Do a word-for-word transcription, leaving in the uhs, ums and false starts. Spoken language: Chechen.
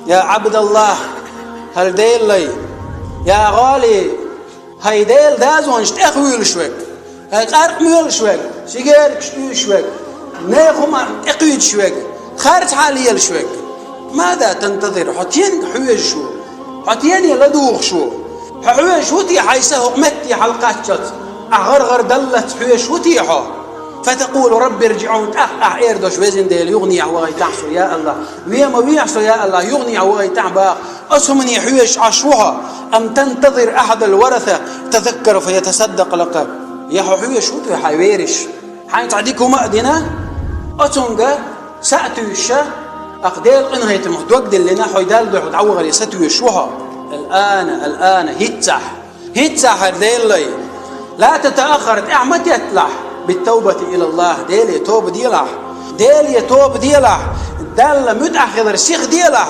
يا عبد الله, хӀай Делан лай, يا غالي, хӀай Делан дазонаш тӀехвуьйлуш верг, хӀай къаркъа моьлуш верг, сигеркаш уьйш верг, нехан хӀума тӀекхуьйдуш верг, харцахьа лелаш верг. ماذا تنتظر, хьо стенга хьоьжуш ву? Хьо стене ладугӀуш ву? Хьо хьоьжуш ву те хьайн са хӀокху метте хьалакхаччалц, ахь гӀар-гӀар даллалц хьоьжуш ву те хьо? فتقول رب ارجعون, тӀаккха ахь эр долуш: Везан Дела, юханехьа вахийтахьа со, я АллахӀ. Вен ма вехьа со, я АллахӀ, юханехьа вахийтахьа боху. Оцу хӀумане хьоьжуш Ӏаш ву хьо? أم تنتظر أحد الورثة يتذكر فيتصدق لك. Я хьо хьоьжуш ву те хьайн вераш, хьайна цхьа дика хӀума а дина, оцунга са а туьйсуш, тӀаккха Делан къинхетамах дог диллина, хьо Далла дуьхьал дӀавахаре сатуьйсуш ву хьо? الآن, الآن, хӀинццехь. ХӀинццехь, хӀай Делан лай. لا تتأخر, тӀаьхьа ма тетталахь. بالتوبة إلى الله, Деле тоба делахь. Деле тоба делахь. Далла муьтӀахь хилар сиха делахь.